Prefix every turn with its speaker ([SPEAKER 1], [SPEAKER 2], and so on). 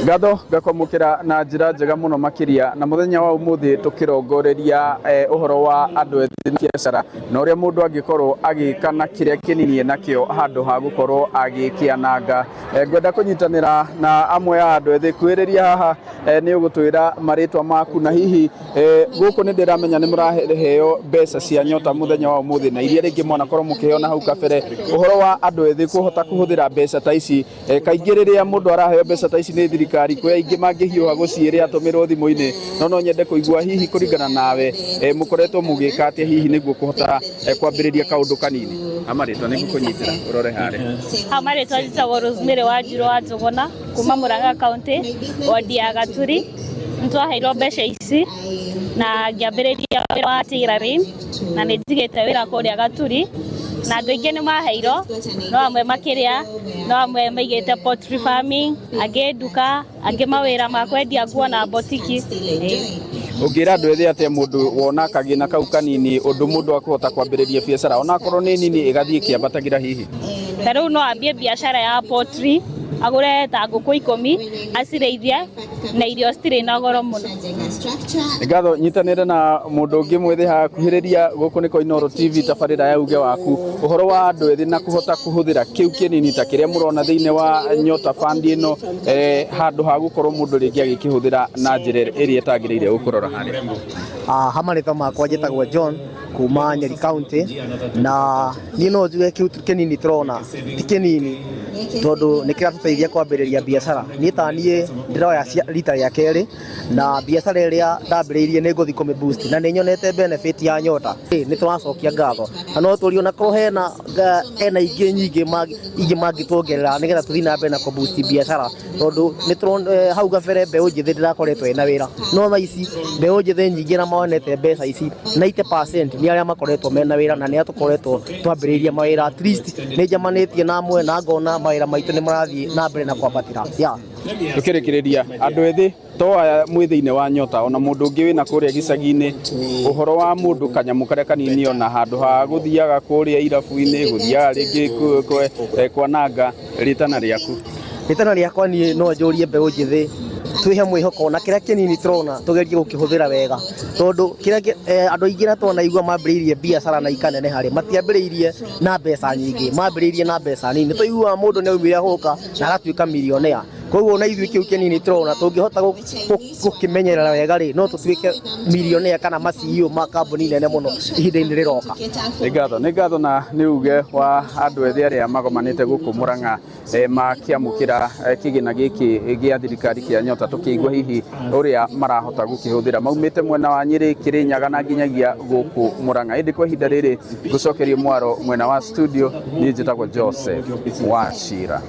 [SPEAKER 1] Ngatho ngakwamũkĩra na njĩra njega mũno makĩria. Na mũthenya wa ũmũthĩ tũkĩrongoreria ũhoro wa andũ ethĩ na biacara na ũrĩa mũndũ angĩkorwo agĩka na kĩrĩa kĩnini nakĩo handũ ha gũkorwo agĩkĩananga. Ngwenda kũnyitanĩra na amwe a andũ ethĩ kwĩrĩria haha. Nĩ ũgũtwĩra marĩtwa maku na hihi gũkũ nĩ ndĩramenya nĩ mũraheo mbeca cia Nyota mũthenya wa ũmũthĩ, na iria rĩngĩ mwanakorwo mũkĩheo na hau kabere. Ũhoro wa andũ ethĩ kũhota kũhũthĩra mbeca ta ici, kaingĩ rĩrĩa mũndũ araheo mbeca ta ici nĩ thirikari, kwĩ aingĩ mangĩhiũha gũciĩrĩa atũmĩrwo thimũ-inĩ, no nyende kũigua hihi kũringana nawe, mũkoretwo mũgĩka atĩa hihi nĩguo kũhota kwambĩrĩria kaũndũ kanini? Amarĩtwa nĩ ngũkũnyitĩra ũrore harĩa.
[SPEAKER 2] Ha marĩtwa njĩtagwo Rosemary Wanjiru wa Njũgũna kuma Murang'a County, wodi ya Gaturi. Nĩtwaheirwo mbeca ici na ngĩambĩrĩria wĩra wa tailoring, na nĩ njigĩte wĩra kũrĩa Gaturi, na andũ aingĩ nĩ maheirwo, no amwe makĩrĩa, no amwe maigĩte poultry farming, angĩ nduka, angĩ mawĩra ma kwendia nguo na botiki.
[SPEAKER 1] Ũngĩra andũ ethĩ atĩa mũndũ wona kagĩna kau kanini, ũndũ mũndũ akũhota kwambĩrĩria biacara onakorwo nĩ nini ĩgathiĩ ĩkĩambatagĩra hihi?
[SPEAKER 2] Ta rĩu no ambie biacara ya poultry, agũre ta ngũkũ 10, acirĩithie, na irio citirĩ na goro mũno.
[SPEAKER 1] Ngatho. Nyitanĩre na mũndũ ũngĩ mwĩthĩ hakuhĩrĩria. Gũkũ nĩ Koinoro TV, tabarĩra ya uge waku. Ũhoro wa andũ ethĩ na kũhota kũhũthĩra kĩu kĩnini ta kĩrĩa mũrona thĩinĩ wa Nyota Fund ĩno, handũ ha gũkorwo mũndũ rĩngĩ agĩkĩhũthĩra na njĩra ĩrĩa ĩtagĩrĩire, gũkũrora harĩa.
[SPEAKER 3] Ha marĩtwa makwa njĩtagwo John kuma Nyeri County, na niĩ no njuge kĩu kĩnini tũrona ti kĩnini, tondũ nĩ kĩratũteithia kwambĩrĩria biacara. Niĩ ta niĩ ndĩroya rita rĩa kerĩ, na biacara ĩrĩa ndambĩrĩirie nĩ ngũthiĩ kũmĩ boost, na nĩ nyonete benefit ya Nyota. Nĩ tũracokia ngatho, na no tũrie onakorwo hena ingĩ nyingĩ ingĩ mangĩtuongerera, nĩgetha tũthiĩ na mbere na kũ boost biacara, tondũ nĩ tũrona hau gabere mbeũ njĩthĩ ndĩrakoretwo ĩna wĩra, no thaa ici mbeũ njĩthĩ nyingĩ na monete mbeca ici, 90% nĩ arĩa makoretwo mena wĩra, na nĩ arĩa tũkoretwo twambĩrĩirie mawĩra. At least nĩ njamanĩtie na amwe na ngona mawĩra maitũ nĩ marathiĩ na mbere na kwambatĩra, yeah.
[SPEAKER 1] Tũkĩrĩkĩrĩria, andũ ethĩ to aya mwĩ thĩinĩ wa Nyota, ona mũndũ ũngĩ wĩna kũrĩa gĩcagi-inĩ, ũhoro wa mũndũ kanyamũ karĩa kanini ona handũ ha gũthiaga kũrĩa irabu-inĩ, gũthiaga rĩngĩ kwananga, rĩtana rĩaku?
[SPEAKER 3] Rĩtana rĩakwa niĩ no njũrie mbeũ njĩthĩ twĩhe mwĩhoko, na kĩrĩa kĩnini tũrona tũgerie gũkĩhũthĩra wega, tondũ kĩrĩa andũ aingĩ na twanaigua mambĩrĩirie biacara na ikaneneha rĩ, matiambĩrĩirie na mbeca nyingĩ, mambĩrĩirie na mbeca nini. Tũiguaga mũndũ nĩ aumire hũka na agatuĩka millionaire. Koguo na ithuĩ kĩu kĩnini tũrona tũngĩhota gũkĩmenyerera wega rĩ, no tũtuĩke millionaire kana ma CEO ma kambuni nene mũno ihinda-inĩ rĩroka.
[SPEAKER 1] Nĩ ngatho, nĩ ngatho. Na nĩ uge wa andũ ethĩ arĩa magomanĩte gũkũ Murang'a, makĩamũkĩra kĩgĩna gĩkĩ gĩa thirikari kĩa Nyota, tũkĩigua hihi ũrĩa marahota gũkĩhũthĩra. Maumĩte mwena wa Nyĩrĩ, Kĩrĩnyaga na nginyagia gũkũ Murang'a. Ĩndĩ kwa ihinda rĩrĩ ngũcokerie mwaro mwena wa studio. Niĩ njĩtagwo Joseph Wachira.